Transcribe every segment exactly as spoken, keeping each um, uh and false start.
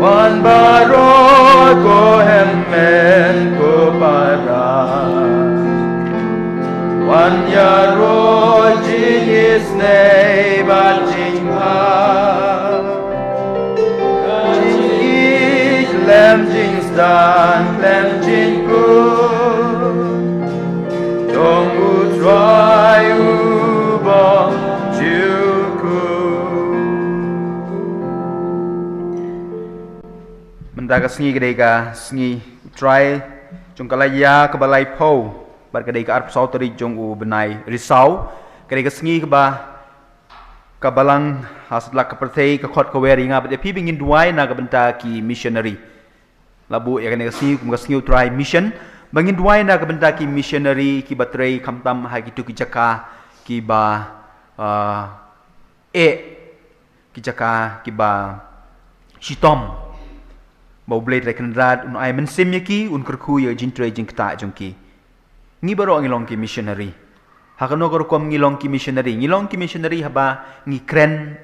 Wan baroh ko hynmen ko para, wan ïaroh jingisynei bad jingpang, jingïeit khlem jingsdang khlem jingkut jong U Trai U Bor jong ngi. Mynta ka sngi ka dei ka sngi U Trai jong ka laia kaba laiphew, bad ka dei ka arphew saw tarik jong u bnai Risaw. Ka dei ka sngi kaba, ka Balang ha satlak ka pyrthei ka khot ka wer ïa nga bad ïa phi ba ngin duwai na ka bynta ki missionary. La buh ïa kane ka sngi kum ka sngi U Trai Mission, ba ngin duwai na ka bynta ki missionary kiba trei khamtam ha kito ki jaka kiba, ah, eh, ki jaka kiba shitom, ba U Blei Trai Kynrad un ai mynsiem ïa ki, un kyrkhu ïa ka jingtrei jingktah jong ki. Ngi baroh ngi long ki missionary. Ha kano ka rukom ngi long ki missionary? Ngi long ki missionary haba ngi kren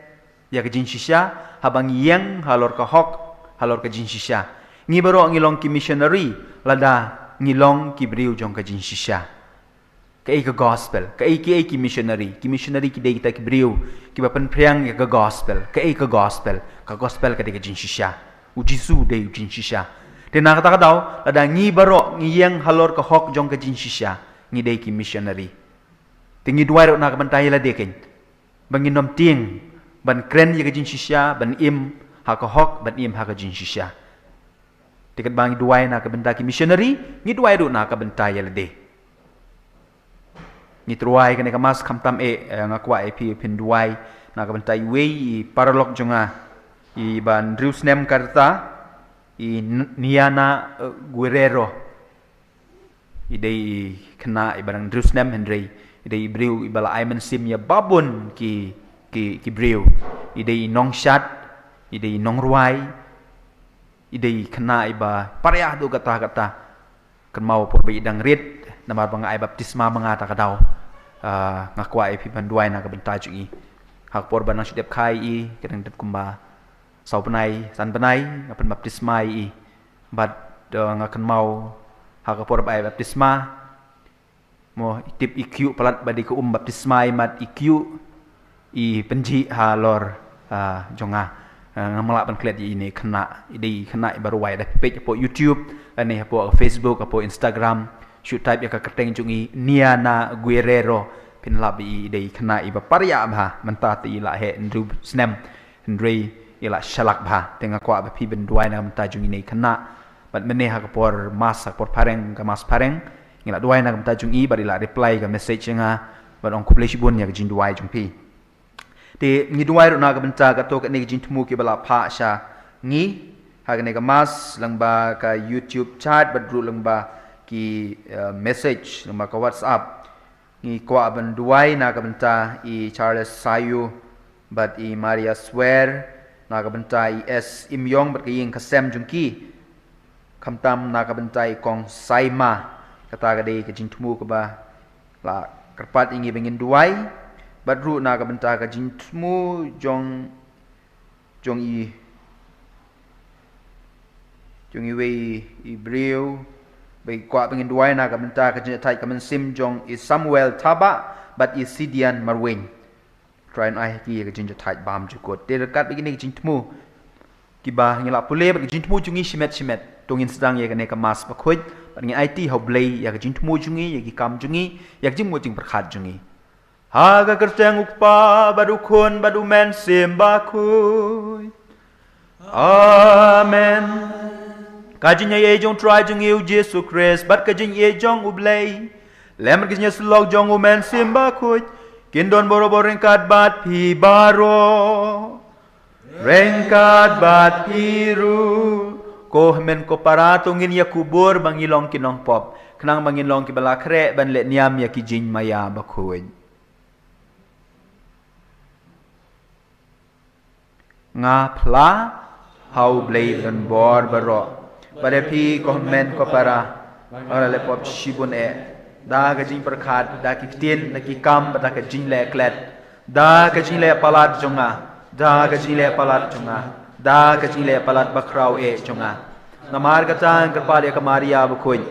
ïa ka jingshisha, haba ngi ïeng halor ka hok, halor ka jingshisha. Ngi baroh ngi long ki missionary lada ngi long ki briew jong ka jingshisha. Kaei ka gospel? Kaei, kiei ki missionary? Ki missionary ki dei kita ki briew kiba pynphriang ïa ka gospel. Kaei ka gospel? Ka gospel ka dei ka jingshisha. U Jisu u dei u jingshisha. Te na kata ka daw, lada ngi baroh ngi ïeng halor ka hok jong ka jingshisha, ngi dei ki missionary. Te ngi duwai ruh na ka bynta ïa lade kein, ba ngin ym tieng ban kren ïa ka jingshisha, ban im ha ka hok, ban im ha ka jingshisha. Te katba ngi duwai na ka bynta ki missionary, ngi duwai ruh na ka bynta ïa lade. Ngi tyrwa ïa kane ka mass khamtam eh, eh, nga kwah ïa phi phin duwai na ka bynta iwei i paralok jong nga, iba hynriew snem ka rta, i N-, Niana, eh, Guerrero. I dei i khynnah iba dang hynriew snem, hynrei i dei i briew iba la ai mynsiem ïa babun ki, ki, ki briew. I dei i nongshad, i dei i nongrwai, i dei i khynnah iba pariah haduh katta katta. Kynmaw por ba i dang rit, namar ba nga ai baptisma ma nga ta ka daw. Ah, nga kwah ïa phi ban duwai na ka bynta jong i. Ha ka por ba nang shu dep kha ïa i, ka dang dep kumba saw bnai, san bnai, nga pynbaptisma ïa i. Bad, eh, nga kynmaw ha ka por ba ai baptisma, mo, i tip i kyiuh palat ba dei ka um baptisma, i mat i kyiuh, i pynjhieh halor, ah, jong nga. Ah, ngam lah ban klet ïa ine i khynnah, i dei i khynnah iba rwai, da phi peit hapoh YouTube, lane hapoh Facebook, hapoh Instagram, shu type ïa ka kyrteng jong i Niana Guerrero, phin lap ïa i. I dei i khynnah iba pariah bha, mynta te i la heh hynriew snem, hynrei i la shalak bha. Te nga kwah ba phi ban duwai na ka bynta jong ine i khynnah. Bad mynne ha ka por mass, ha ka por phareng, ka mass phareng, ngi la duwai na ka bynta jong i, bad i la reply ka message ïa nga, bad ong khublei shibun ïa ka jingduwai jong phi. Te ngi duwai ruh na ka bynta kato kane ka jingthmu kiba la phah sha ngi ha kane ka mass, lyngba ka YouTube chat, bad ruh lyngba ki, eh, message, lyngba ka WhatsApp. Ngi kwah ban duwai na ka bynta i Charles Sayu bad i Maria Swer, na ka bynta i S Imyong bad ka ïing ka sem jong ki. Khamtam na ka bynta i Kong Saima, kata ka dei ka jingthmu kaba la kyrpad ïa ngi ba ngin duwai, bad ruh na ka bynta ka jingthmu jong, jong i, jong iwei i briew, ba i kwah ba ngin duwai na ka bynta ka jingthait ka mynsiem jong i Samuel Thabah bad i Sidian Marwein. Trai un ai ha ki ïa ka jingjahthait bymjukut. Te ryngkat bad kine ki jingthmu kiba ngi la pule, bad ki jingthmu jong ngi shimet shimet, to ngin sdang ïa kane ka mass bakhuid, bad ngin aiti ha U Blei ïa ka jingthmu jong ngi, ïa ki kam jong ngi, ïa ka jingmut jingpyrkhat jong ngi. Ha ka kyrteng U Kpa bad U Khun bad U Mynsiem Bakhuid. Amen. Ka jingaiei jong U Trai jong ngi U Jisu Khrist bad ka jingïeit jong U Blei, lem bad ka jingïasyllok jong U Mynsiem Bakhuid, kin don barabor ryngkat bad phi baroh. Ryngkat bad phi ruh. Ko hynmen ko para, to ngin ïakubur ba ngi long ki nongpop, khnang ba ngin long kiba la khreh ban leh niam ïa ki jingmaïa bakhuid. Nga phla ha U Blei ba donbor baroh, bad ïa phi ko hynmen ko para, ba nga la leh pop shibun eh, da ka jingpyrkhat, da ki ktien, da ki kam, bad da ka jingleh klet, da ka jingleh palat jong nga, da ka jingleh palat jong nga. Da ka jingleh palat bakhraw eh jong nga. Namar kata nga kyrpad ïa ka Maria bakhuid,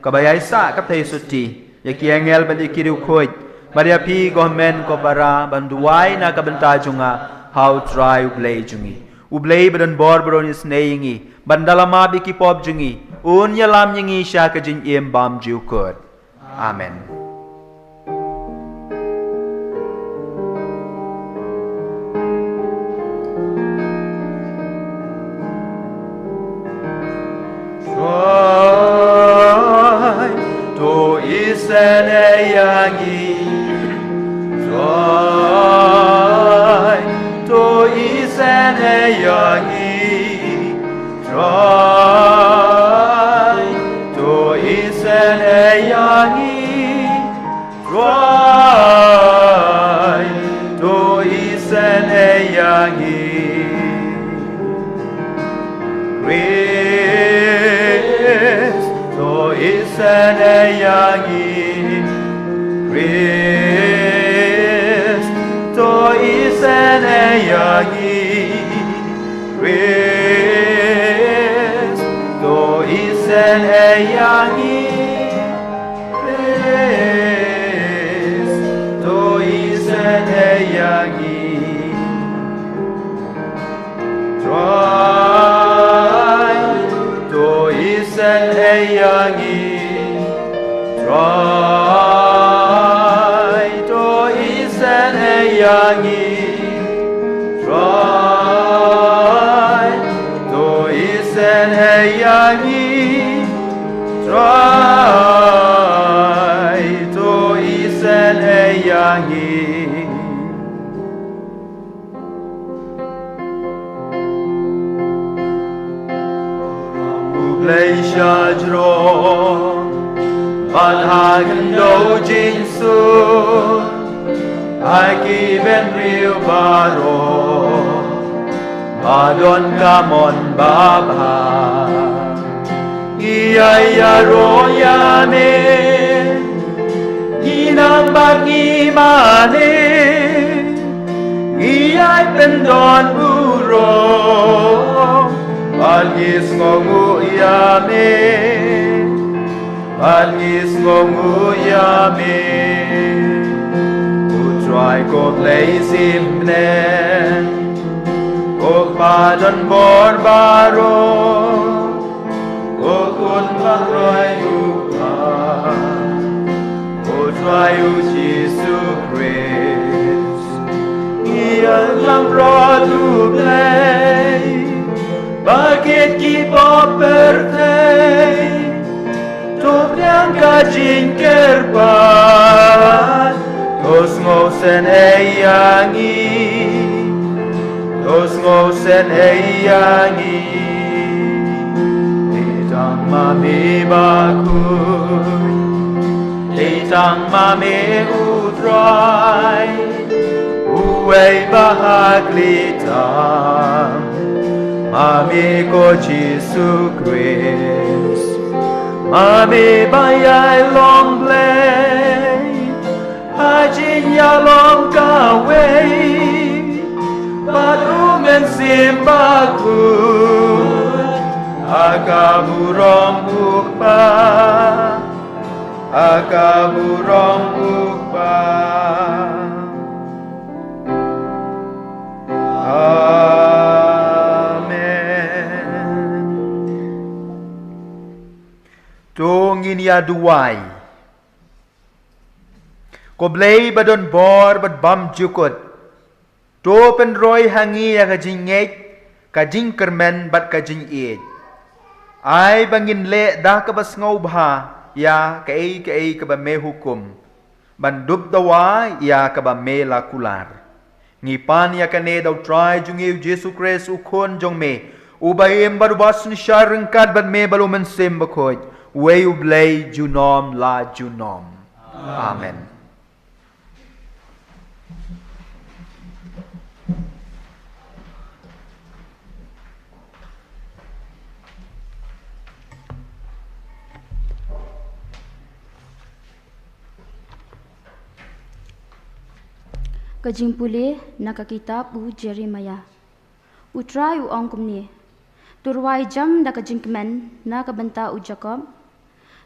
kaba ïaisah ka theisotti, ïa ki angel bad ïa ki riewkhuid, bad ïa phi ko hynmen ko para, ban duwai na ka bynta jong nga ha U Trai U Blei jong ngi. U Blei ba don bor baroh un isynei ïa ngi, ban da la map ïa ki pop jong ngi, un ïalam ïa ngi sha ka jingim bymjukut. Amen. Trai, to isynei ïa ngi. Trai, to isynei ïa ngi. Trai, to isynei ïa ngi. Trai, to isynei ïa ngi. Khrist, to isynei ïa ngi. Khrist, to isynei ïa ngi. Khrist, to isynei ïa ngi. Khrist, to isynei ïa ngi. Trai, to isynei ïa ngi. Trai, to isynei ïa ngi. Trai, to isynei ïa ngi. Trai, to isynei ïa ngi. U Blei shajrong, bad ha khyndew jingsuk, ha ki bynriew baroh, ba don ka mon babha. Ngi ïa ïaroh ïa me, ngi nang bad ngi mane, ngi ïai pyndon burom, bad ngi sngewnguh ïa me, bad ngi sngewnguh ïa me. U Trai ko Blei sim bneng, ko Kpa don bor baroh, ko Khun bangroi U Kpa, ko Trai U Jisu Khrist. Ngi ïalam rot U Blei, ba kit ki pop pyrthei, to pdiang ka jingkyrpad, to sngewsynei ïa ngi, to sngewsynei ïa ngi. Dei tang ma me bakhuid, dei tang ma me U Trai, uwei ba ha khlieh tam. Ma me ko Jisu Khrist, ma me ba ïai long Blei ha jingïalong kawei bad U Mynsiem Bakhuid, ha ka burom U Kpa, ha ka burom U Kpa. Amen. To ngin ïa duwai. Ko Blei ba don bor bad bymjukut, to pynroi ha ngi ïa ka jingngeit, ka jingkyrmen bad ka jingïeit. Ai ba ngin leh da kaba sngewbha ïa kaei kaei kaba me hukum, ban dup dawa ïa kaba me la kular. Ngi pan ïa kane da U Trai jong ngi U Jisu Khrist U Khun jong me, uba im bad uba synshar ryngkat bad me bad U Mynsiem Bakhuid, uwei U Blei junom la junom. Amen. Ka jingpule na ka kitab u Jeremiah. U Trai u ong kumne: To rwai jam da ka jingkmen na ka bynta u Jakob,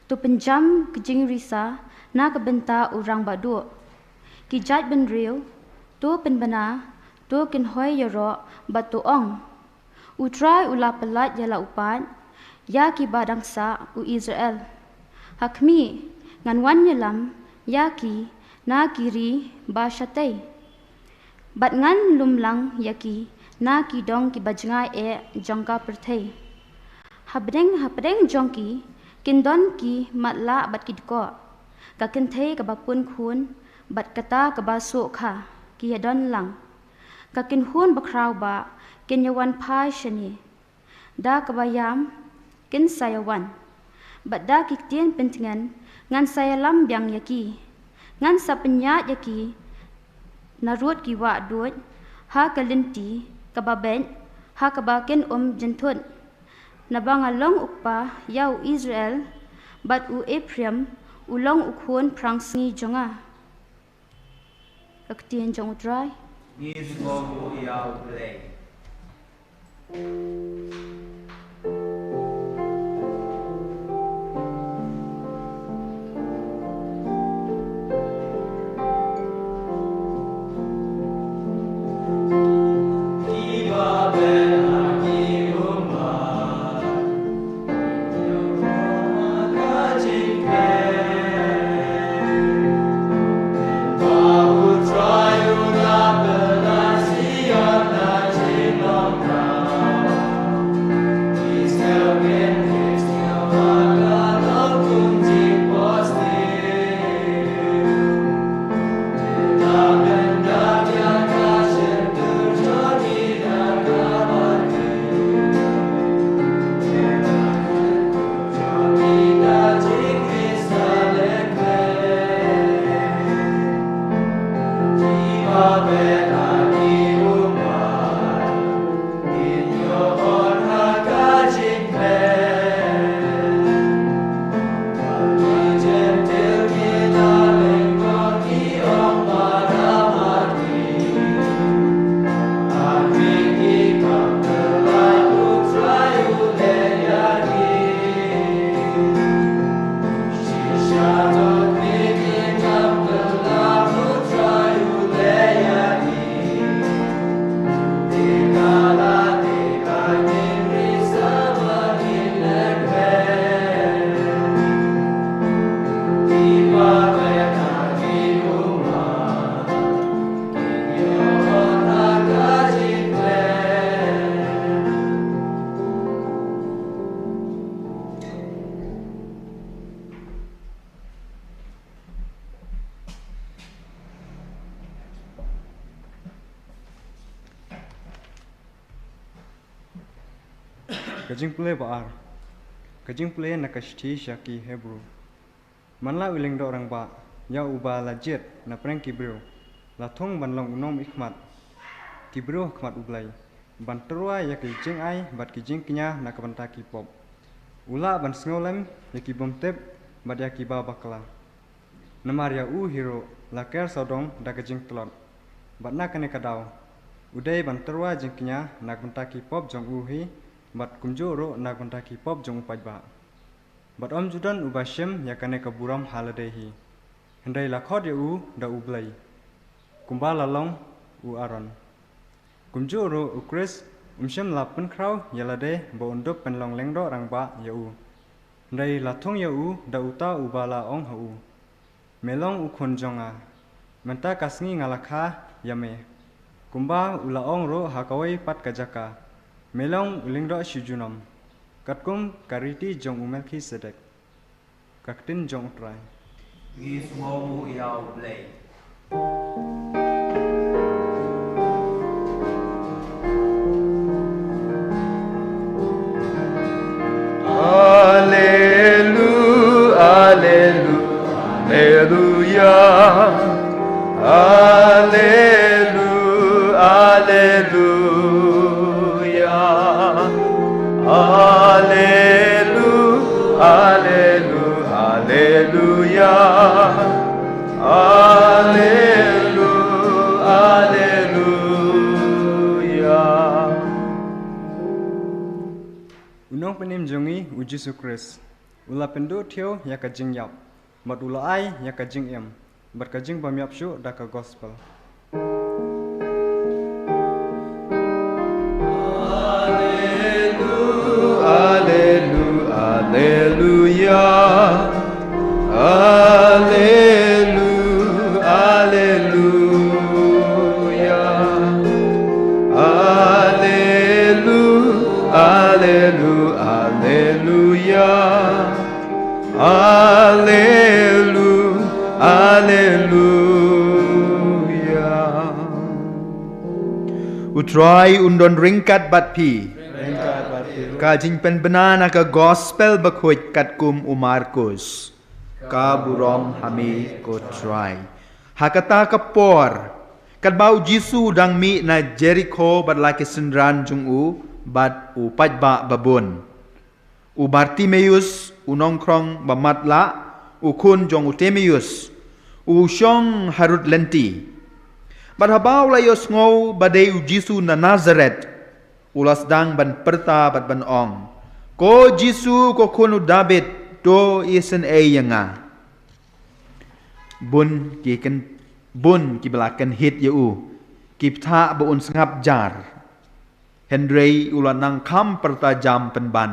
to pynjam ka jingrisa na ka bynta u rangbah duh. Ki jaitbynriew, to pynbna, to kynhoi ïaroh, bad to ong: U Trai u la pyllait ïa la u paid ïa kiba dang sah, u Israel. Ha khmih, ngan wan ïalam ïa ki na ki ri ba shatei, bad ngan lum lang ïa ki na ki dong kiba jngai eh jong ka pyrthei. Hapdeng hapdeng jong ki kin don ki matlah bad ki dkoh, ka kynthei kaba pun khun bad kata kaba suh kha ki ïadon lang. Ka kynhun bakhraw bah kin ïawan phai shane, da kaba ïam kin sa ïawan, bad da ki ktien pyntngen ngan sa ïalam biang ïa ki. Ngan sa pynïaid ïa ki narud ki wah duid ha ka lynti kaba beit, ha kaba kin ym jynthut. Naba nga long u kpa ïa u Israel, bad u Ephraim u long u khun phrangsngi jong nga. Ka ktien jong u Trai. Ngi sngewbha ïa u Blei. Ka jingpule ba ar. Ka jingpule na ka shithi sha ki Hebru. Man la u lyngdoh rangbah, ïa uba la jied na pdeng ki briew, la thung ban long u nongmihkhmat ki briew ha khmat U Blei, ban tyrwa ïa ki jingai bad ki jingkñia na ka bynta ki pop. U lah ban sngewlem ïa ki bymtip bad ïa kiba bakla. Namar ïa u hi ruh la ker sawdong da ka jingtlot, bad na kane ka daw u dei ban tyrwa jingkñia na ka bynta ki pop jong u hi, bad kumjuh ruh na ka bynta ki pop jong u paidbah. Bad ym ju don uba shim ïa kane ka burom ha lade hi, hynrei la khot ïa u da U Blei, kumba la long u Aaron. Kumjuh ruh u Khrist um shym la pynkhraw ïa lade ba un dup pynlong lyngdoh rangbah ïa u, hynrei la thung ïa u da uta uba la ong ha u: Me long u khun jong nga, mynta ka sngi nga la kha ïa me. Kumba u la ong ruh ha kawei pat ka jaka: Me long u lyngdoh shi junom, katkum ka riti jong u Melkisedek. Ka ktien jong U Trai. Ngi sngewbha ïa U Blei. Alelu, alelu, aleluya. Alelu, aleluya. Alelu, alelu, aleluya. Alelu, aleluya. Nongpynim jong ngi u Jisu Khrist u la pynduh thiaw ïa ka jingïap, bad u la ai ïa ka jingim bad ka jingbymïap shuh da ka gospel. Alleluia, alleluia, allelu-, alleluia. Allelu-, allelu-, alleluia. Allelu-, alleluia. U Trai un don ryngkat bad phi. Ryngkat bad phi. Ka jingpynbna na ka gospel bakhuid katkum u Markus. Ka burom ha me ko Trai. Ha kata ka por, katba u Jisu u dang mih na Jerikho bad la ki synran jong u bad u paidbah babun. U Bartimeus, u nongkhrong ba matlah, u khun jong u Timeus, u shong harud lynti. Bad haba u la ïohsngew ba dei u Jisu na Nazaret, u la sdang ban pyrta bad ban ong, "Ko Jisu, ko khun u Dabid, to isynei ïa nga." Bun ki kyn-, bun kiba la kynhit ïa u, ki bthah ba un sngap jar. Hynrei u la nang kham pyrta jam pynban,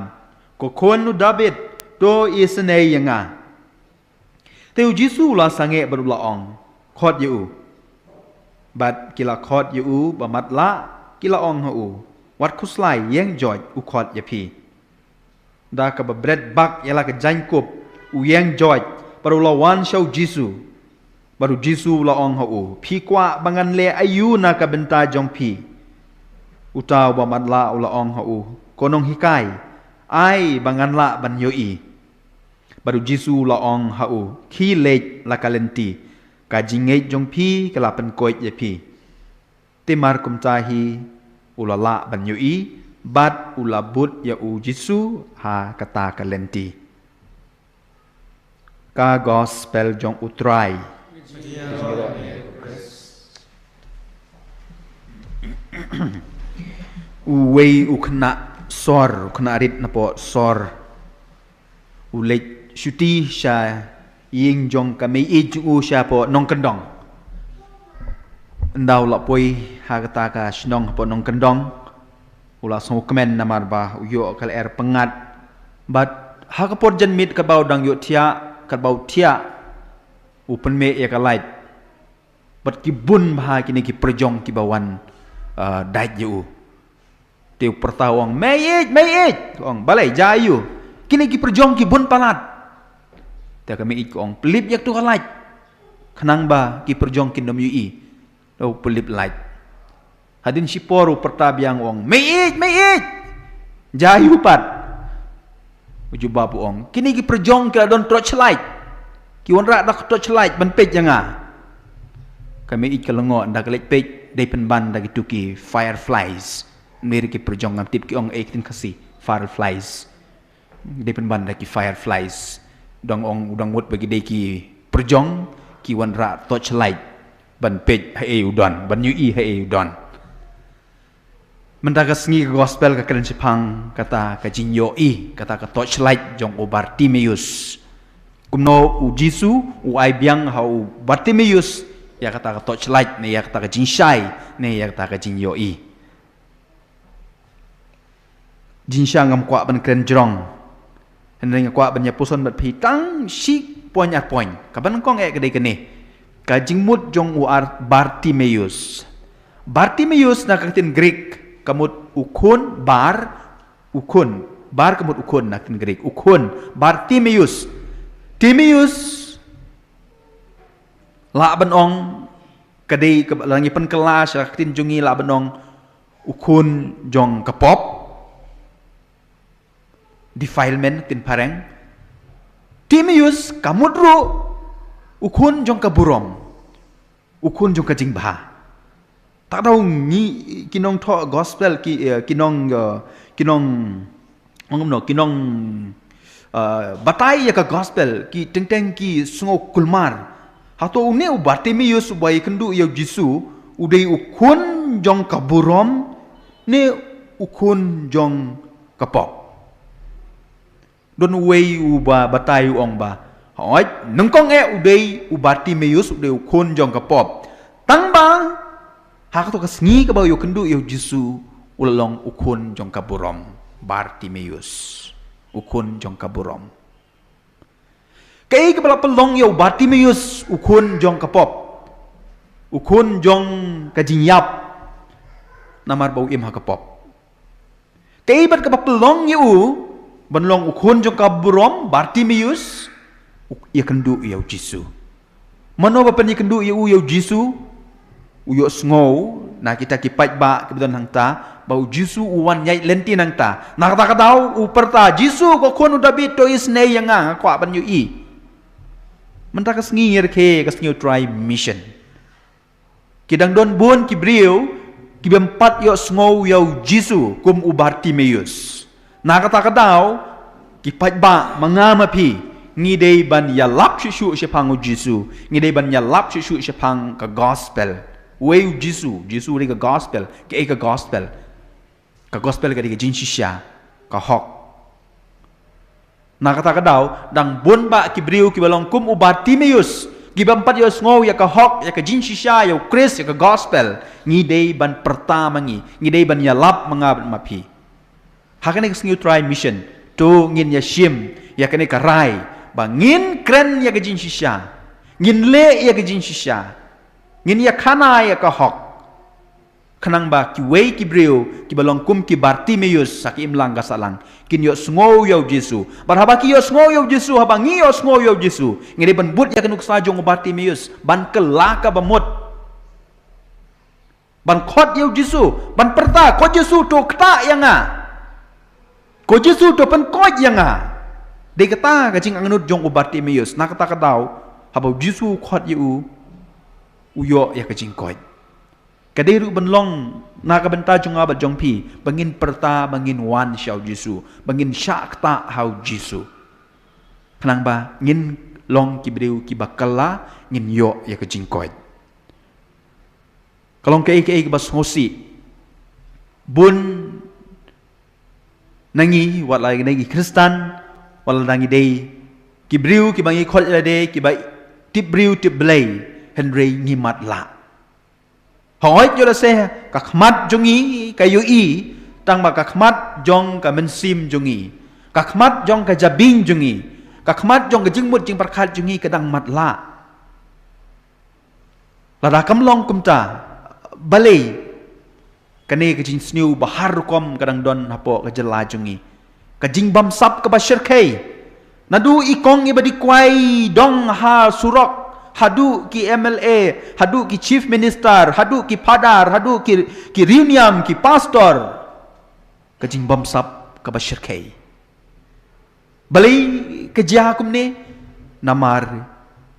"Ko khun u Dabid, to isynei ïa nga." Te u Jisu u la sangeh bad u la ong, "Khot ïa u." Bad ki la khot ïa u ba matlah, ki la ong ha u, "Wat khuslai, ïeng joit, u khot ïa phi." Da kaba bret bak ïa la ka jaiñkup, u ïeng joit, bad u la wan sha u Jisu. Bad u Jisu u la ong ha u, "Phi kwah ba ngan leh aïu na ka bynta jong phi?" Uta uba matlah u la ong ha u, "Ko nonghikai, ai ba ngan lah ban ïohi." Bad u Jisu u la ong ha u, "Khie leit la ka lynti, ka jingngeit jong phi ka la pynkoit ïa phi." Te mar kumta hi u la lah ban ïohi, bad u la bud ïa u Jisu ha kata ka lynti. Ka gospel jong u Trai. Uwei u khynnah sor, u khynnah rit napoh sor, u leit shuti sha ïing jong ka meiieid jong u shapoh nongkyndong. Ynda u la poi ha kata ka shnong hapoh nongkyndong, u la sngewkmen namar ba u ïoh ka lyer pyngngad. Bad ha ka por janmiet katba u dang ïohthiah, katba u thiah, u pynmih ïa ka light. Bad ki bun bha kine ki pyrjong kiba wan, ah, dait ïa u. Te u pyrta u ong, "Meiieid, meiieid." U ong, "Balei, jia aïu?" "Kine ki pyrjong ki bun palat." Te ka meiieid ka ong, "Pynlip ïa katu ka light, khnang ba ki pyrjong kin ym ïohi." Te u pynlip light. Hadien shipor u pyrta biang u ong, "Meiieid, meiieid, jia aïu pat?" U jubab u ong, "Kine ki pyrjong ki la don torchlight. Ki wanrah da ka torchlight ban peit ïa nga." Ka meiieid ka lyngngoh, ynda ka leit peit, dei pynban da kitu ki fireflies. Mih ki pyrjong, ngam tip ki ong ei ktien Khasi, fireflies. Dei pynban da ki fireflies. Dang ong, u dang mut ba ki dei ki pyrjong ki wanrah torchlight ban peit haei u don, ban ïohi haei u don. Mynta ka sngi ka gospel ka kren shaphang kata ka jingïohi, kata ka torchlight jong u Bartimeus. Kumno u Jisu u ai biang ha u Bartimeus ïa kata ka torchlight, ne ïa kata ka jingshai, ne ïa kata ka jingïohi. Jingshisha ngam kwah ban kren jrong. Hynrei nga kwah ban ïa puson bad phi tang shi point ar point. Kaba nyngkong eh ka dei kane. Ka jingmut jong u ar-, Bartimeus. Bartimeus na ka ktien Greek ka mut u khun, bar, u khun. Bar ka mut u khun na ka ktien Greek. U khun. Bartimeus. Timeus. Lah ban ong ka dei kaba la ngi pynkylla sha ka ktien jong ngi lah ban ong u khun jong ka pop, defilement, ktien phareng. Timeus ka mut ruh u khun jong ka burom, u khun jong ka jingbha. Te daw ngi ki nongthoh gospel ki, eh, ki nong, eh, ki nong, ong kumno, ki nong, eh, batai ïa ka gospel, ki teng teng ki sngew kulmar. Hato une u Bartimeus uba ïakynduh ïa u Jisu u dei u khun jong ka burom ne u khun jong ka pop? Don uwei u ba batai u ong ba, hooid, nyngkong eh u dei u Bartimeus, u dei u khun jong ka pop. Tang ba ha kato ka sngi kaba u ïakynduh ïa u Jisu, u la long u khun jong ka burom. Bartimeus, u khun jong ka burom. Kaei kaba la pynlong ïa u Bartimeus u khun jong ka pop, u khun jong ka jingïap, namar ba u im ha ka pop? Kaei pat kaba pynlong ïa u ban long u khun jong ka burom, Bartimeus? U ïakynduh ïa u Jisu. Mano ba pynïakynduh ïa u ïa u Jisu? U ïohsngew na kita ki paidbah kiba don hangta ba u Jisu u wan ïaid lynti nangta. Na kata ka daw u pyrta, "Jisu, ko khun u Dabid, to isynei ïa nga, nga kwah ban ïohi." Mynta ka sngi ngi rakhe ka sngi u Trai Mission. Ki dang don bun ki briew kiba ym pat ïohsngew ïa u Jisu kum u Bartimeus. Na kata ka daw ki paidbah, ma nga ma phi, ngi dei ban ïalap shuh shuh shaphang u Jisu. Ngi dei ban ïalap shuh shuh shaphang ka gospel. Uei u Jisu? Jisu u dei ka gospel. Kaei ka gospel? Ka gospel ka dei ka jingshisha, ka hok. Na kata ka daw dang bun bah ki briew kiba long kum u Bartimeus, kiba ym pat ïohsngew ïa ka hok, ïa ka jingshisha, ïa u Khrist, ïa ka gospel. Ngi dei ban pyrta ma ngi, ngi dei ban ïalap ma nga bad ma phi. Ha kane ka sngi u Trai Mission, to ngin ïashim ïa kane ka rai ba ngin kren ïa ka jingshisha, ngin leh ïa ka jingshisha, ngin ïakhana ïa ka hok. Khnang ba kiwei ki briew kiba long kum ki Bartimeus ha ki imlang ka sahlang, kin ïohsngew ïa u Jisu. Bad haba ki ïohsngew ïa u Jisu, haba ngi ïohsngew ïa u Jisu, ngi dei ban bud ïa ka nuksa jong u Bartimeus, ban kylla ka bamut, ban khot ïa u Jisu, ban pyrta, "Ko Jisu, to ktah ïa nga. Ko Jisu, to pynkoit ïa nga." Dei kata ka jingangnud jong u Bartimeus. Na kata ka daw, haba u Jisu u khot ïa u, u ïoh ïa ka jingkoit. Ka dei ruh ban long na ka bynta jong nga bad jong phi, ba ngin pyrta, ba ngin wan sha u Jisu, ba ngin shah ktah ha u Jisu. Khnang ba ngin long ki briew kiba kylla, ngin ïoh ïa ka jingkoit. Ka long kaei kaei kaba sngewsih. Bun na ngi, wat la ngi dei ki Khristan, wat la ngi dei ki briew kiba ngi khot ïa lade kiba tip briew tip Blei, hynrei ngi matlah. Hooid, ïoh lehse ka khmat jong ngi ka ïohi, tang ba ka khmat jong ka mynsiem jong ngi, ka khmat jong ka jabieng jong ngi, ka khmat jong ka jingmut jingpyrkhat jong ngi ka dang matlah. Lada kam long kumta, balei kane ka jingsniew ba har rukom ka dang don hapoh ka jylla jong ngi? Ka jingbamsap kaba shyrkhei. Naduh i kong i ba dei kwai dong ha surok, haduh ki M L A, haduh ki chief minister, haduh ki phadar, haduh ki, ki riewniam, ki pastor. Ka jingbamsap kaba shyrkhei. Balei ka jia kumne? Namar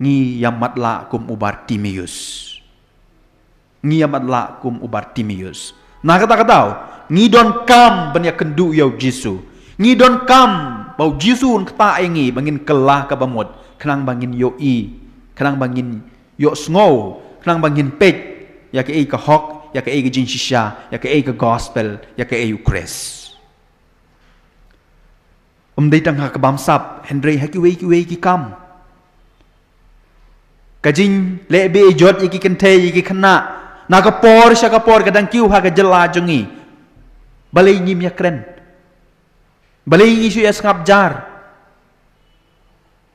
ngi ïa matlah kum u Bartimeus. Ngi ïa matlah kum u Bartimeus. Na kata ka daw, ngi donkam ban ïakynduh ïa u Jisu. Ngi donkam ba u Jisu un ktah ïa ngi, ba ngin kylla ka bamut, khnang ba ngin ïohi, khnang ba ngin ïohsngew, khnang ba ngin peit ïa kaei ka hok, ïa kaei ka jingshisha, ïa kaei ka gospel, ïa kaei u Khrist. Ym dei tang ha ka bamsap, hynrei ha kiwei kiwei ki kam. Ka jingleh beh jot ïa ki kynthei, ïa ki khynnah, na ka por sha ka por ka dang kiew ha ka jylla jong ngi. Balei ngim ïakren? Balei ngi shu ïa sngap jar?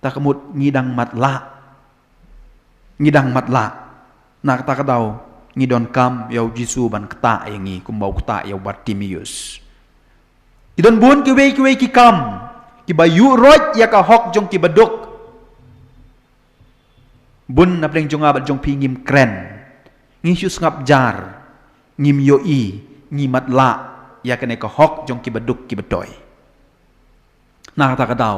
Ta ka mut ngi dang matlah. Ngi dang matlah. Na kata ka daw, ngi donkam ïa u Jisu ban ktah ïa ngi kumba u ktah ïa u Bartimeus. Ki don bun kiwei kiwei ki kam kiba ïuh roit ïa ka hok jong ki baduk. Bun na pdeng jong nga bad jong phi ngim kren. Ngi shu sngap jar, ngim ïohi, ngi matlah ïa kane ka hok jong ki baduk ki batoi. Na kata ka daw,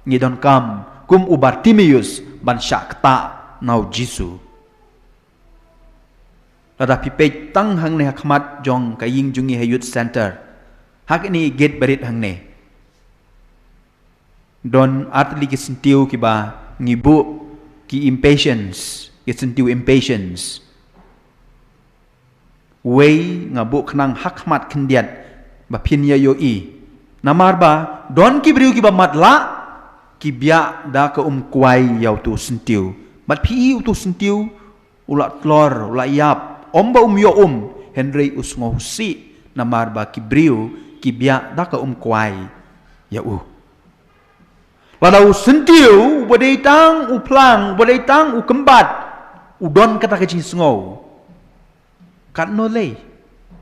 ngi donkam kum u Bartimeus ban shah ktah na u Jisu. Lada phi peit tang hangne ha khmat jong ka ïing jong ngi ha Youth Center, ha kane ka gate barit hangne, don artylli ki syntiew kiba ngi buh ki impatience, ki syntiew impatience. Wei nga buh khnang ha khmat khyndiat ba phin ïa ïohi. Namar ba don ki briew kiba matlah, ki biah da ka um kwai ïa uto u syntiew. Bad phi i uto u syntiew u la tlor, u la ïap, ym ba um ïoh um, hynrei u sngewsih, namar ba ki briew ki biah da ka um kwai ïa u. Lada u syntiew uba dei tang u phlang, uba dei tang u kymbat, u don kata ka jingsngew. Katno lei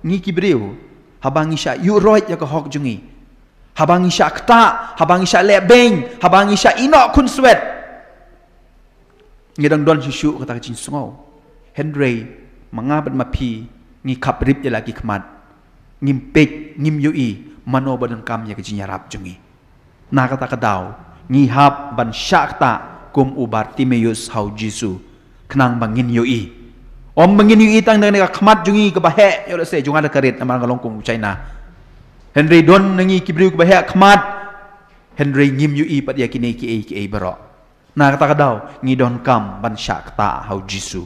ngi ki briew, haba ngi shah ïuh roit ïa ka hok jong ngi, haba ngi shah ktah, haba ngi shah leh beiñ, haba ngi shah ïehnoh khunswet, ngi dang don shisha kata ka jingsngew. Hynrei ma nga bad ma phi ngi khaprip ïa la ki khmat, ngim peit, ngim ïohi mano ba donkam ïa ka jingïarap jong ngi. Na kata ka daw ngi hap ban shah ktah kum u Bartimeus ha u Jisu, khnang ba ngin ïohi. Ym ba ngin ïohi tang da kane ka khmat jong ngi kaba heh, ïoh lehse jong nga da ka rit namar nga long kum u China. Hynrei don na ngi ki briew kiba heh khmat, hynrei ngim ïohi pat ïa kine kiei kiei baroh. Na kata ka daw ngi donkam ban shah ktah ha u Jisu.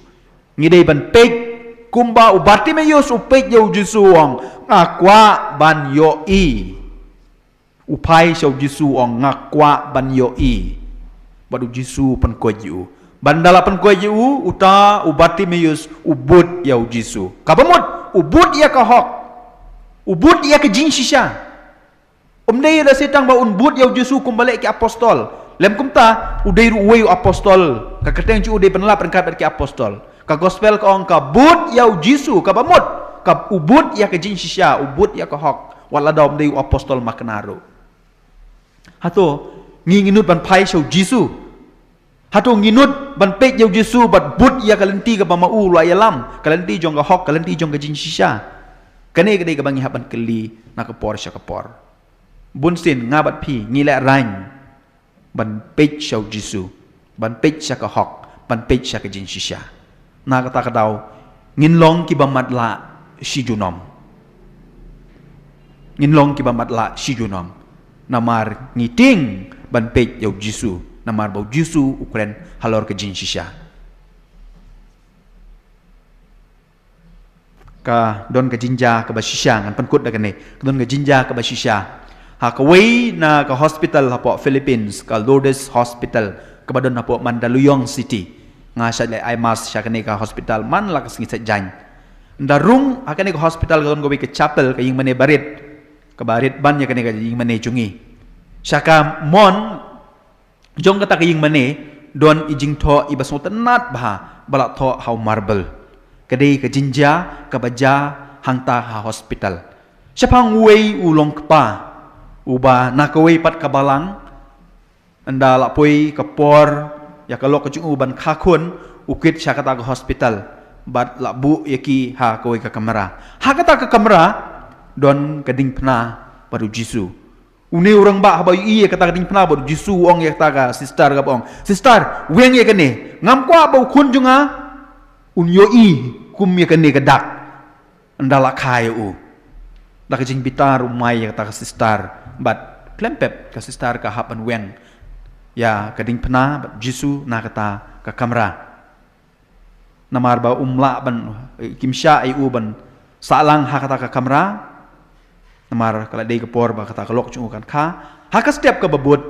Ngi dei ban peit kumba u Bartimeus u peit ïa u Jisu, u ong, "Nga kwah ban ïohi." U phai sha u Jisu, u ong, "Nga kwah ban ïohi." Bad u Jisu u pynkoit ïa u. Bad ynda la pynkoit ïa u, uta u Bartimeus u bud ïa u Jisu. Kaba mut u bud ïa ka hok, u bud ïa ka jingshisha. Um dei da sitang ba un bud ïa u Jisu kumba leh ki apostol. Lym kumta, u dei ruh uwei u apostol. Ka kyrteng jong u dei ban lap ryngkat bad ki apostol. Ka gospel ka ong ka bud ïa u Jisu, kaba mut ka u bud ïa ka jingshisha, u bud ïa ka hok, wat lada um dei u apostol makna ruh. Hato ngi ngin nud ban phai sha u Jisu? Hato ngi nud ban peit ïa u Jisu bad bud ïa ka lynti kaba ma u la ïalam, ka lynti jong ka hok, ka lynti jong ka jingshisha? Kane ka dei kaba ngi hap ban kylli na ka por sha ka por. Bunsien nga bad phi ngi lehraiñ ban peit sha u Jisu, ban peit sha ka hok, ban peit sha ka jingshisha. Na kata ka daw ngin long kiba matlah shi junom. Ngin long kiba matlah shi junom. Namar ngi tieng ban peit ïa u Jisu, namar ba u Jisu u kren halor ka jingshisha. Ka don ka jingjia kaba shisha, ngan pynkut da kane. Ka don ka jingjia kaba shisha. Ha kawei na ka hospital hapoh Philippines, ka Lourdes Hospital, kaba don hapoh Mandaluyong City. Nga shait leh eye mask sha kane ka hospital man la ka sngi Saitjaiñ. Ynda rung ha kane ka hospital ka don kawei ka chapel, ka ïingmane barit, kaba rit ban ïa kane ka ïingmane jong ngi. Sha ka mon jong kata ka ïingmane don i jingthoh iba sngewtynnat bha ba la thoh ha u marble. Ka dei ka jingjia kaba jia hangta ha hospital. Shaphang uwei u longkpa uba na kawei pat ka balang, ynda la poi ka por ïa ka lok ka jong u ban kha khun, u kit sha kata ka hospital bad la buh ïa ki ha kawei ka kamra. Ha kata ka kamra don ka diengphna bad u Jisu. Une u rangbah haba ïohi ïa kata ka diengphna bad u Jisu u ong ïa kata ka sister kaba ong, "Sister, weng ïa kane. Ngam kwah ba u khun jong nga un ïohi kum ïa kane ka dak ynda la kha ïa u." Da ka jingbitar u mai ïa kata ka sister bad khlem pep ka sister ka hap ban weng ïa ka diengphna bad u Jisu na kata ka kamra. Namar ba um lah ban, kim shah ïa u ban sah lang ha kata ka kamra. Namar ka la dei ka por ba kata ka lok jong u kan kha. Ha ka step kaba bud,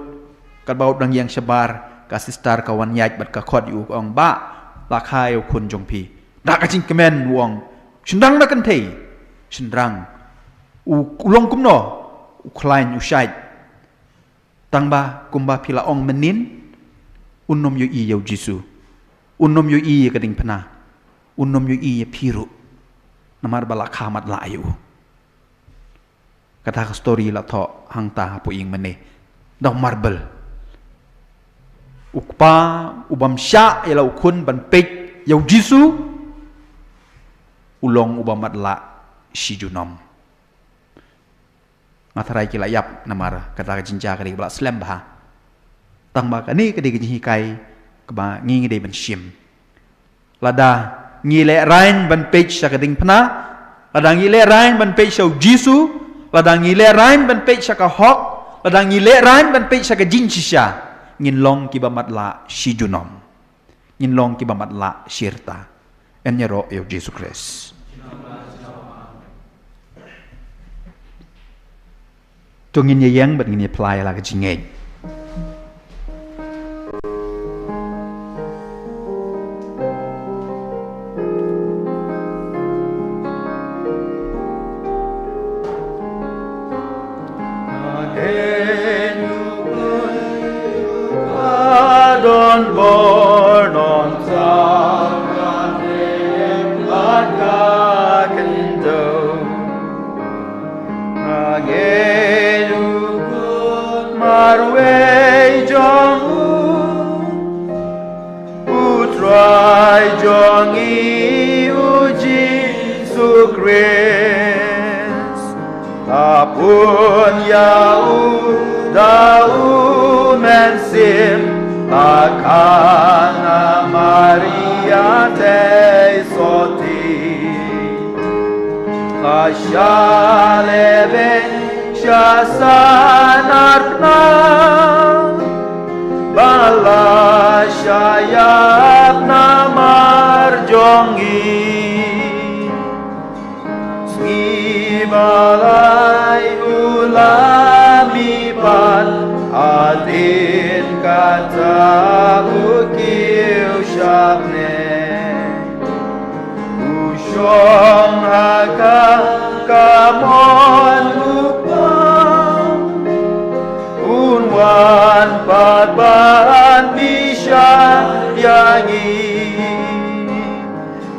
katba u dang ïeng shabar, ka sister ka wan ïaid bad ka khot ïa u, ka ong, "Bah, la kha ïa u khun jong phi." Da ka jingkmen u ong, "Shynrang da kynthei, shynrang. U, u long kumno?" U khlaiñ, u shait. "Tang ba kumba phi la ong mynnin, un nym ïohi ïa u Jisu. Un nym ïohi ïa ka diengphna. Un nym ïohi ïa phi ruh. Namar ba la kha matlah ïa u." Kata ka story la thoh hangta hapoh ïingmane da u marble. U kpa u bym shah ïa la u khun ban peit ïa u Jisu, u long uba matlah shi junom. Nga tharai ki la ïap namar kata ka jingjia ka dei kaba la slem bha. Tang ba kane ka dei ka jinghikai kaba ngi ngi dei ban shim. Lada ngi lehraiñ ban peit sha ka diengphna, lada ngi lehraiñ ban peit sha u Jisu, lada ngi lehraiñ ban peit sha ka hok, lada ngi lehraiñ ban peit sha ka jingshisha, ngin long kiba matlah shi junom. Ngin long kiba matlah shi rta. Yn ïaroh ïa u Jisu Khrist. To ngin ïa ïeng bad ngin ïa phla ïa la ka jingngeit. Don bor non sa ka ne la ka kendo. Nga ngeit u kut marwei jong u, u Trai jong ngi u Jisu Khrist. La pun ïa u da u Mynsiem, la khang ha Maria Theisotti. La shah lehbeiñ sha sanar bnai, bad la shah ïap namar jong ngi. Sngi ba lai u la mih pat, hadien kata u kiew sha bneng. U shong ha ka kamon u Kpa, un wan pat ban bishar ïa ngi.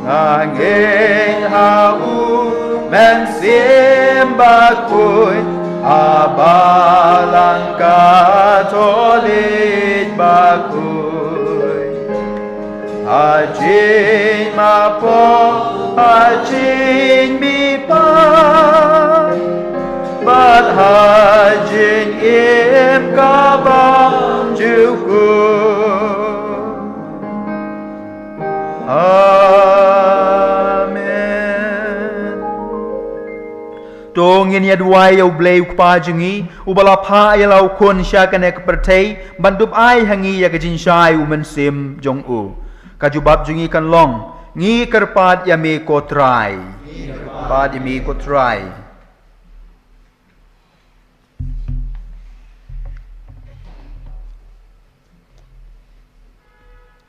Nga ngeit ha u Mynsiem Bakhuid, ha Balang Katholik bakhuid, ha jingmap, ha jingmihpat, bad ha jingim ka bymjukut. Amen. To ngin ïa duwai ïa U Blei U Kpa jong ngi, uba la phah ïa la u Khun sha kane ka pyrthei ban dup ai ha ngi ïa ka jingshai u Mynsiem jong u. Ka jubab jong ngi kan long: Ngi kyrpad ïa me ko Trai. Ngi kyrpad ïa me ko Trai.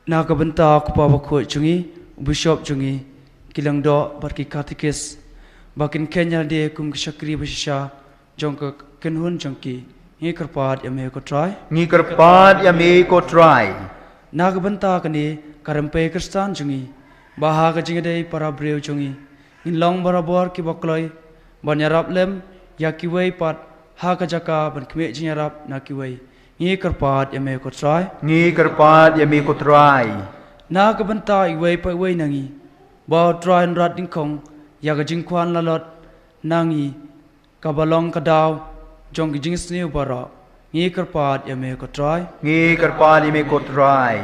Na ka bynta u Kpa Bakhuid jong ngi, u Bishop jong ngi, ki Lyngdoh bad ki Katikis, ba kin kheiñ ïalade kum ki shakri bashisha jong ka kynhun jong ki, ngi kyrpad ïa me ko Trai. Ngi kyrpad ïa me ko Trai. Na ka bynta kane ka rympei Khristan jong ngi, ba ha ka jingïadei para briew jong ngi, ngin long barabor kiba kloi ban ïarap lem ïa kiwei pat ha ka jaka ban khmih jingïarap na kiwei, ngi kyrpad ïa me ko Trai. Ngi kyrpad ïa me ko Trai. Na ka bynta iwei pa iwei na ngi, ba u Trai un rat dyngkhong ïa ka jingkhwan lalot na ngi, kaba long ka daw jong ki jingsniew baroh, ngi kyrpad ïa me ko Trai. Ngi kyrpad ïa me ko Trai.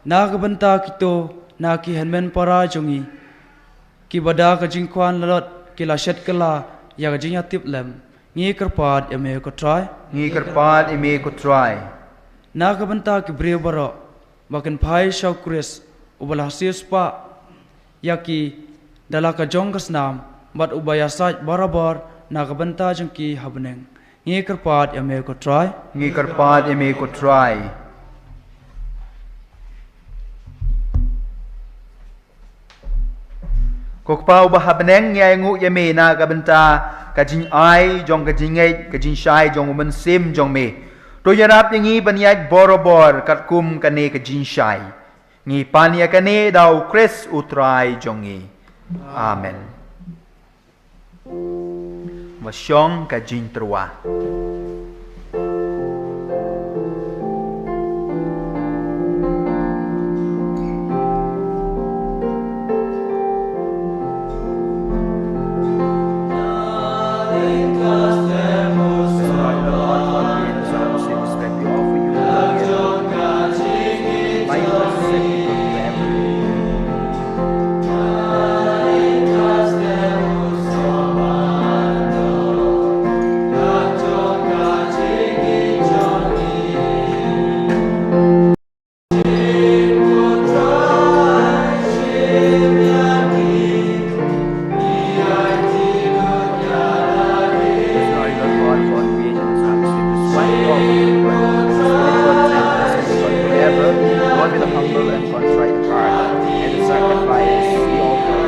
Na ka bynta kito na ki hynmen para jong ngi, kiba da ka jingkhwan lalot ki la shet kylla ïa ka jingïatiplem, ngi kyrpad ïa me ko Trai. Ngi kyrpad ïa me ko Trai. Na ka bynta ki briew baroh ba kin phai sha u Khrist, uba la siewspah ïa ki da la ka jong ka snam, bad uba ïasaid barabor na ka bynta jong ki ha bneng, ngi kyrpad ïa me ko Trai. Ngi kyrpad ïa me ko Trai. Ko Kpa uba ha bneng, ngi ainguh ïa me na ka bynta ka jingai jong ka jingngeit, ka jingshai jong u Mynsiem jong me. To ïarap ïa ngi ban ïaid barabor katkum kane ka jingshai. Ngi pan ïa kane da u Khrist u Trai jong ngi. Amen. Ba shong ka jingtyrwa. Forever, Lord, with a humble and contrite heart, and the sacrifice we offer.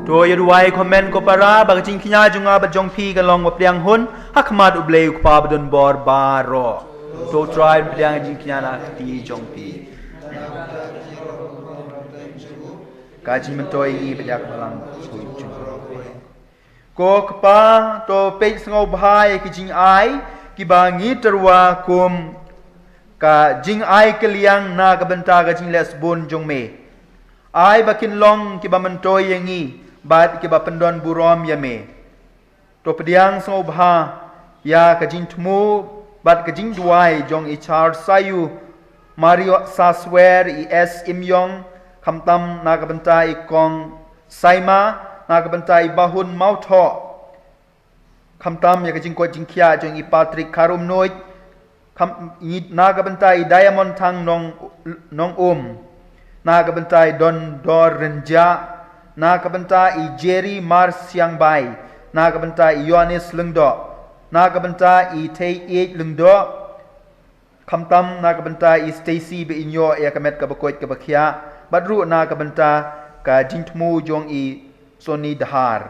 To ïa duwai, ko hynmen ko para, ba ka jingkñia jong nga bad jong phi kan long ba pdiang hun ha khmat U Blei U Kpa badonbor baroh. To U Trai un pdiang ïa ka jingkñia na ka kti jong phi. Ka jingmyntoi ngi bad ïa ka balang khuid jong U Blei. Ko Kpa, to peit sngewbha ïa ki jingai kiba ngi tyrwa kum ka jingai kylliang na ka bynta ka jingleh sbun jong me. Ai ba kin long kiba myntoi ïa ngi bad kiba pyndon burom ïa me. To pdiang sngewbha ïa ka jingthmu bad ka jingduwai jong i Charles Sayu, Mario Saswer, i S Imyong, khamtam na ka bynta i Kong Saima, na ka bynta i Bahun Mauthoh, khamtam ïa ka jingkoit jingkhiah jong i Patrick Kharumnuid, kham, ngi, na ka bynta i Diamond Thang Nong, Nong Um, na ka bynta i Don Dor Rynjah, na ka bynta i Jerry Mar Siangbai, na ka bynta i Yohanes Lyngdoh, na ka bynta i Thei Ieit Lyngdoh, khamtam na ka bynta i Stacy ba in ïoh ïa ka met kaba koit kaba khiah, bad ruh na ka bynta ka jingthmu jong i Soni Dhar.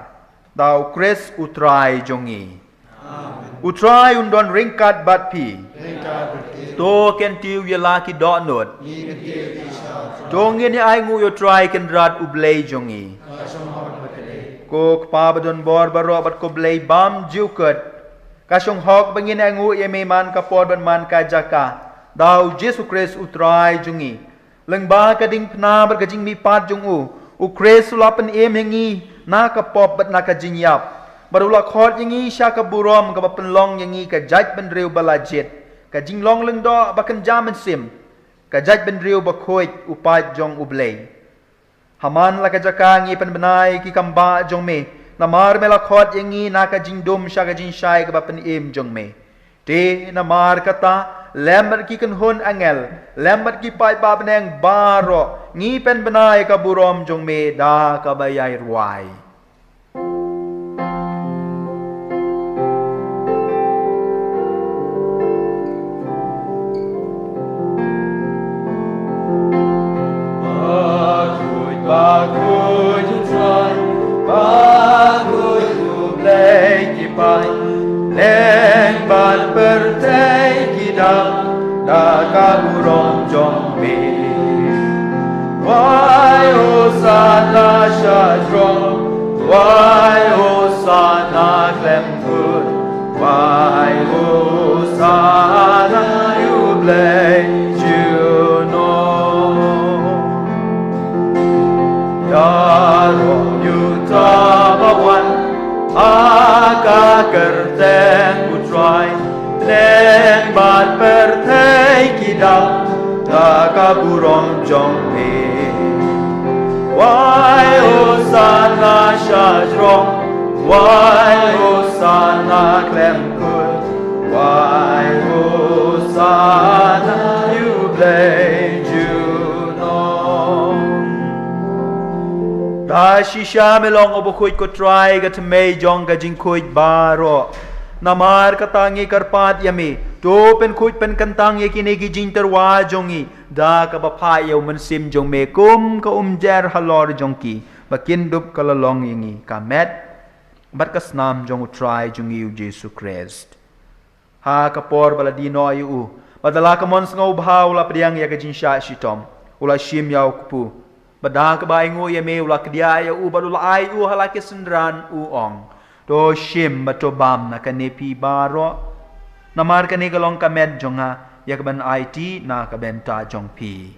Da U Khrist U Trai jong ngi. Amen. U Trai un don ryngkat bad phi. Ryngkat bad phi. To kyntiew ïa la ki dohnud. Ngi kyntiew ïa ki dohnud. To ngin ïa ainguh ïa U Trai Kynrad U Blei jong ngi. Ka shong hok bad ka dei. Ko Kpa badonbor baroh bad ko Blei bymjukut. Ka shong hok ba ngin ainguh ïa me man ka por bad man ka jaka. Da U Jisu Khrist U Trai jong ngi. Lyngba ka diengphna bad ka jingmihpat jong u, U Khrist u la pynim ïa ngi na ka pop bad na ka jingïap. Bad u la khot ïa ngi sha ka burom kaba pynlong ïa ngi ka jaitbynriew ba la jied, ka jinglong lyngdoh ba kynja mynsiem, ka jaitbynriew bakhuid, u paid jong U Blei. Ha man la ka jaka ngi pynbna ïa ki kambah jong me, namar me la khot ïa ngi na ka jingdum sha ka jingshai kaba pynim jong me. Te namar kata, lem bad ki kynhun angel, lem bad ki paidbah bneng baroh, ngi pynbna ïa ka burom jong me da kaba ïai rwai. Bakhuid, bakhuid U Trai, bakhuid U Blei ki paid, leng bad pyrthei ki dap da ka burom jong me. Wai Hosana sha jrong, wai Hosana khlem kut, wai Hosana ïa U Blei junom. Ïaroh ïa uta ba wan ha ka kyrteng U Trai, leng bad pyrthei ki dap da ka burom jong me. Wai Hosana sha jrong, wai Hosana khlem kut, wai Hosana ïa U Blei junom. Da shisha me long uba khuid ko Trai, ka thymmei jong ka jingkhuid baroh. Namar kata ngi kyrpad ïa me, to pynkhuid pynkyntang ïa kine ki jingtyrwa jong ngi da kaba phah ïa U Mynsiem jong me kum ka umjer halor jong ki, ba kin dup ka la long ïa ngi ka met bad ka snam jong U Trai jong ngi U Jisu Khrist. Ha ka por ba la die noh ïa u, bad da la ka mon sngewbha u la pdiang ïa ka jingshah shitom, u la shim ïa u kpu, bad da kaba ainguh ïa me u la kdiah ïa u bad u la ai u ha la ki synran, u ong: To shim bad to bam na kane phi baroh. Namar kane ka long ka met jong nga, ïa kaban aiti na ka bynta jong phi.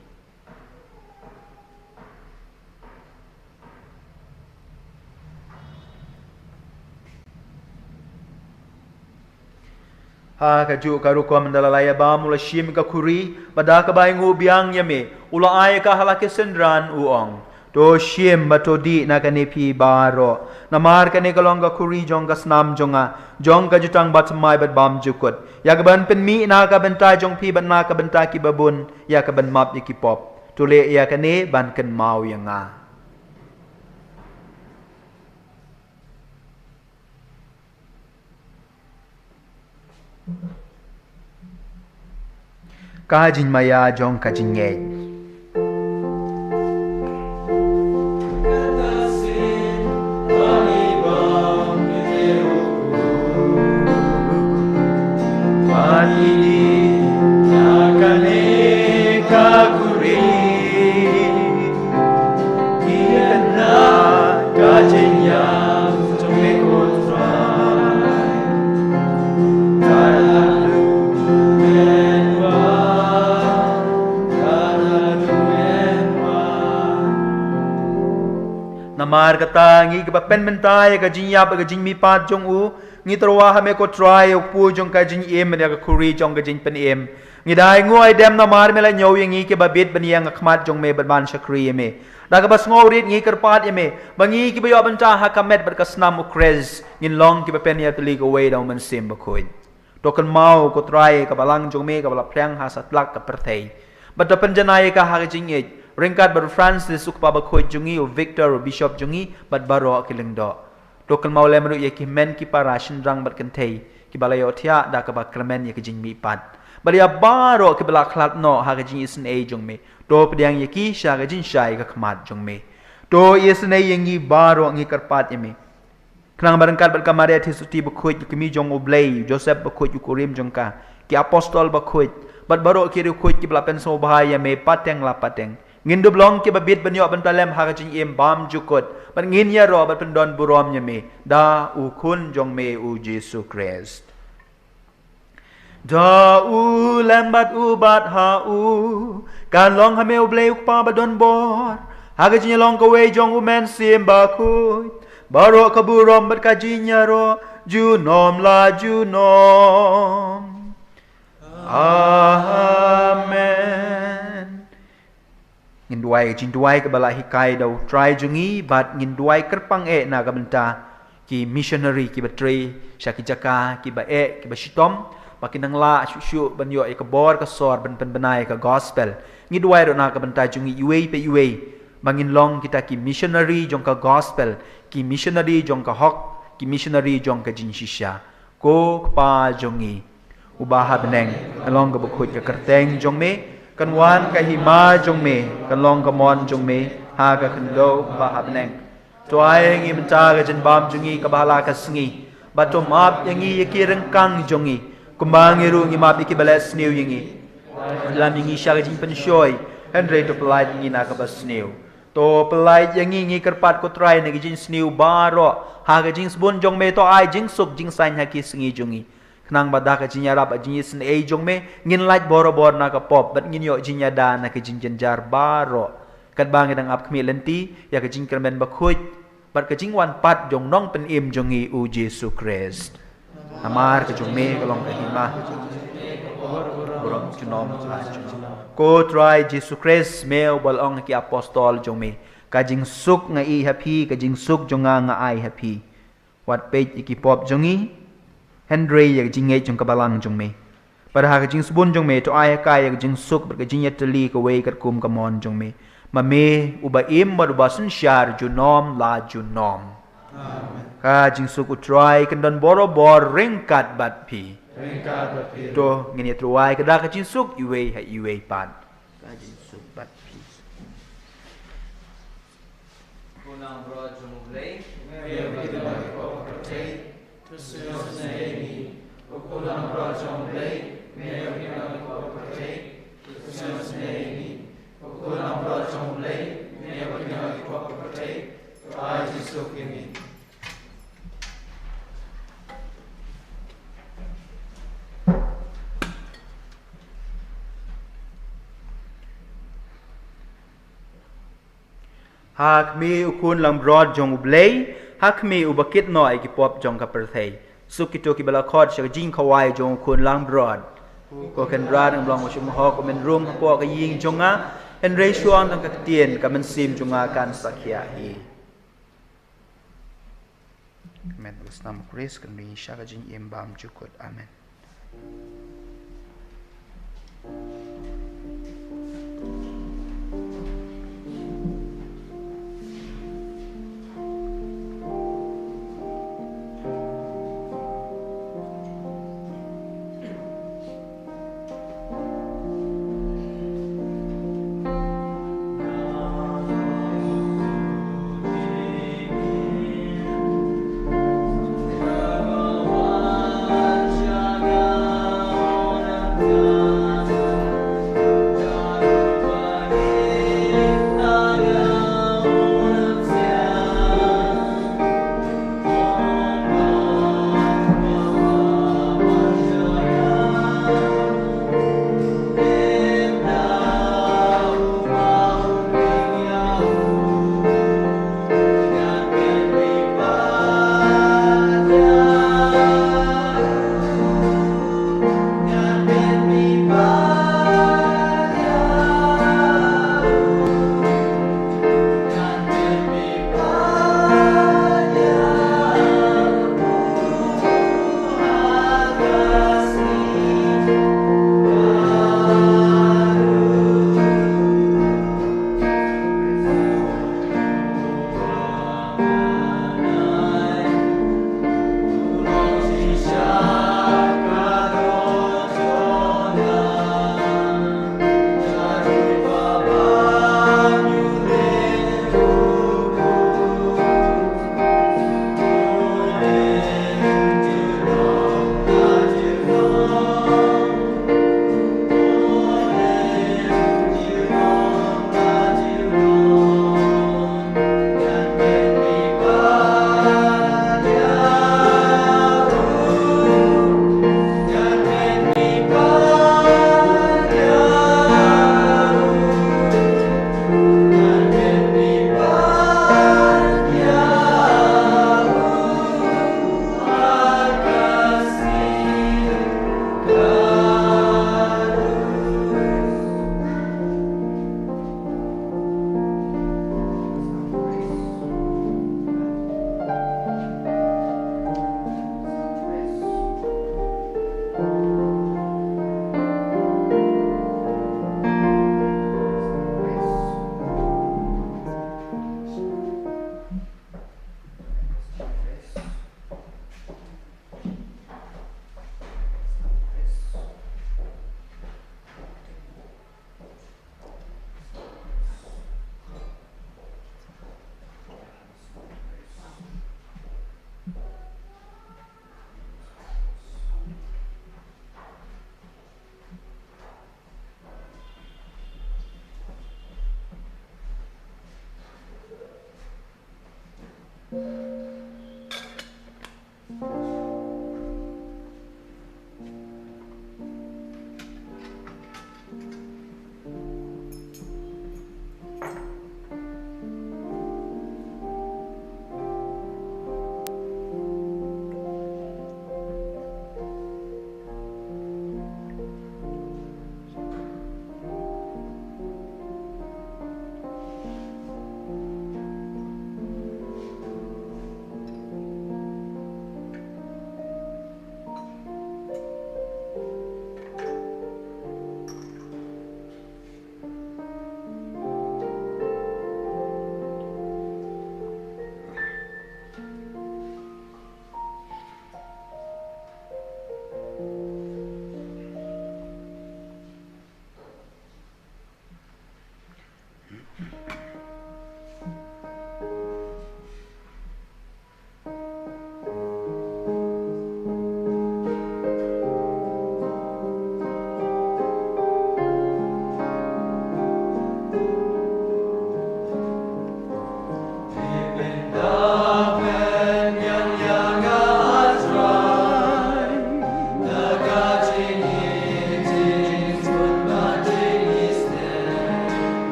Ha kajuh ka rukom da la ïa bam, u la shim ka khuri, bad da kaba ainguh biang ïa me, u la ai ka ha la ki synran, u ong: To shim bad to dih na kane phi baroh. Namar kane ka long ka khuri jong ka snam jong nga, jong ka jutang bathymmai bad bymjukut, ïa kaban pynmih na ka bynta jong phi bad na ka bynta ki babun, ïa kaban map ïa ki pop. To leh ïa kane ban kynmaw ïa nga. Ka jingmaïa jong ka jingngeit. Namar kata ngi kiba pynmynta ïa ka jingïap, ïa ka jingmihpat jong u, ngi tyrwa ha me ko Trai, ïa u kpu jong ka jingim, ïa ka khuri jong ka jingpynim. Ngi da ainguh aidem namar me la ñiew ïa ngi kiba bit ban ïeng ha khmat jong me bad ban shakri ïa me. Da kaba sngewrit ngi kyrpad ïa me ba ngi kiba ïoh bynta ha ka met bad ka snam u Khrist, ngin long kiba pynïatylli kawei da u Mynsiem Bakhuid. To kynmaw ko Trai ka balang jong me kaba la phriang ha satlak ka pyrthei. Bad to pynjanai ïa ka ha ka jingngeit ryngkat bad u Francis u kpa bakhuid jong ngi, u Victor u bishop jong ngi, bad baroh ki lyngdoh. To kynmaw lem ruh ïa ki hynmen ki para shynrang bad kynthei kiba la ïohthiah da kaba kyrmen ïa ka jingmihpat, bad ïa baroh kiba la khlad noh ha ka jingisynei jong me. To pdiang ïa ki sha ka jingshai ka khmat jong me. To isynei ïa ngi baroh, ngi kyrpad ïa me. Khnang ba ryngkat bad ka Maria Theisotti bakhuid, ka kmie jong u Blei, u Joseph bakhuid, u kurim jong ka, ki apostol bakhuid, bad baroh ki riewkhuid kiba la pynsngewbha ïa me pateng la pateng, ngin dup long kiba bit ban ïoh bynta lem ha ka jingim bymjukut, bad ngin ïaroh bad pyndon burom ïa me da u Khun jong me u Jisu Khrist. Da u lem bad u bad ha u, kan long ha me u Blei u Kpa badon bor, ha ka jingïalong kawei jong u Mynsiem Bakhuid, baroh ka burom bad ka jingïaroh junom la junom. Amen. Ngin duwai ka jingduwai kaba la hikai da u Trai jong ngi, bad ngin duwai kyrpang eh na ka bynta ki missionary kiba trei sha ki jaka kiba eh, kiba shitom, ba kin nang lah shuh shuh ban ïoh ïa ka bor ka sor ban pynbna ïa ka gospel. Ngi duwai ruh na ka bynta jong ngi iwei pa iwei, ba ngin long kita ki missionary jong ka gospel, ki missionary jong ka hok, ki missionary jong ka jingshisha. Ko Kpa jong ngi uba ha bneng, kan long kaba khuid ka kyrteng jong me, kan wan ka hima jong me, kan long ka mon jong me ha ka khyndew ba ha bneng. To ai ngi mynta ka jingbam jong ngi kaba ha la ka sngi, bad to map ïa ngi ïa ki ryngkang jong ngi, kumba ngi ruh ngi map ïa kiba leh sniew ïa ngi. Lam ïa ngi sha ka jingpynshoi, hynrei to pyllait ïa ngi na kaba sniew. To pyllait ïa ngi, ngi kyrpad ko Trai, na ki jingsniew baroh, ha ka jingsbun jong me to ai jingsuk jingsaiñ ha ki sngi jong ngi. Khnang ba da ka jingïarap, ka jingisynei jong me, ngin lait borabor na ka pop, bad ngin ïoh jingïada na ka jingjynjar baroh. Katba ngi dang ap khmih lynti ïa ka jingkyrmen bakhuid bad ka jingwan pat jong u Nongpynim jong ngi u Jisu Khrist. Namar ka jong me ka long ka hima, burom junom la junom. Ko Trai Jisu Khrist, me uba la ong ha ki apostol jong me: Ka jingsuk nga ïeh ha phi, ka jingsuk jong nga nga ai ha phi. Wat peit ïa ki pop jong ngi, hynrei ïa ka jingngeit jong ka balang jong me. Bad ha ka jingsbun jong me to ai ha ka ïa ka jingsuk bad ka jingïatylli kawei katkum ka mon jong me, ma me uba im bad uba synshar junom la junom. Amen. Ka jingsuk u Trai kan don borabor ryngkat bad phi. Ryngkat bad phi. To ngin ïathuh ïa ka da ka jingsuk iwei ha iwei pat. Ka jingsuk bad phi. Ha khmih u khun langbrot jong U Blei, ha khmih uba kit noh ïa ki pop jong ka pyrthei. Suk kito kiba la khot sha ka jingkhawai jong u khun langbrot. Ko Kynrad, Nongïalam uba Symbai, men rung hapoh ka ïing jong nga, hynrei shuwa tang ka ktien ka mynsiem jong nga kan sa khia hi. Amen. Ka snam u Khrist kan ri sha ka jingim bymjukut. Amen.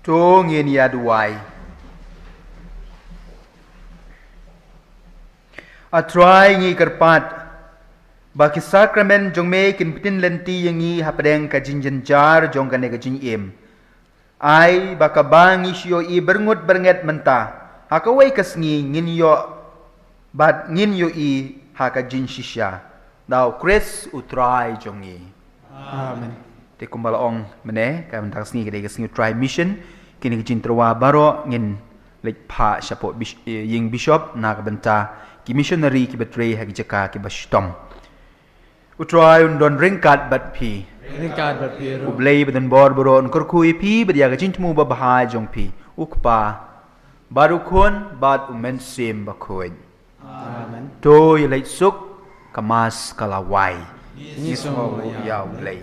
To ngin ïa duwai. A Trai, ngi kyrpad ba ki sakramen jong me kin pyntip lynti ïa ngi hapdeng ka jingjynjar jong kane ka jingim. Ai ba kaba ngi shu ïohi berngut bernget mynta, ha kawei ka sngi ngin ïoh, bad ngin ïohi ha ka jingshisha. Da U Khrist U Trai jong ngi. Amen. Te kumba la ong mynne, ka mynta ka sngi ka dei ka sngi U Trai Mission. Kine ki jingtyrwa baroh ngin leit phah shapoh bis-, eh, ïing bishop na ka bynta ki missionary kiba trei ha ki jaka kiba shitom. U Trai un don ryngkat bad phi. Ryngkat bad phi ruh. U Blei ba don bor baroh un kyrkhu ïa phi bad ïa ka jingthmu babha jong phi. U Kpa, bad U Khun, bad U Mynsiem Bakhuid. Amen. To ïa leit suk, ka Mass ka la wai. Ngi sngewbha ïa U Blei.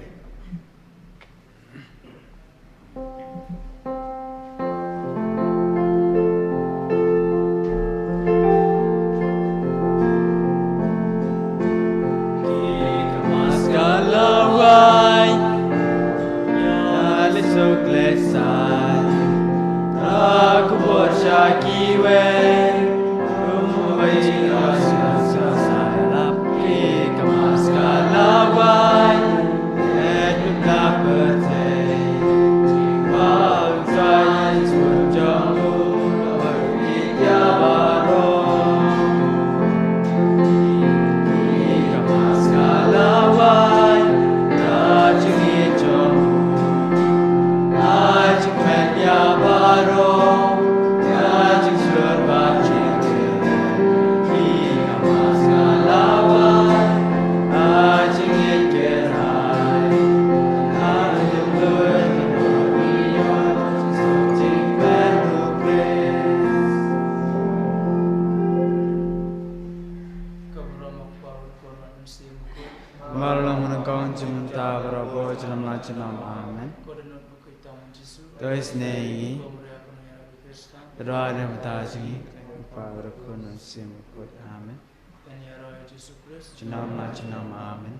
Mar long mano kong jimta baro bo jinam la jinam. Amen. To isne ngi. Tadwa de mata jingi. Pa baro kun sim kut. Amen. Jinam la jinam. Amen.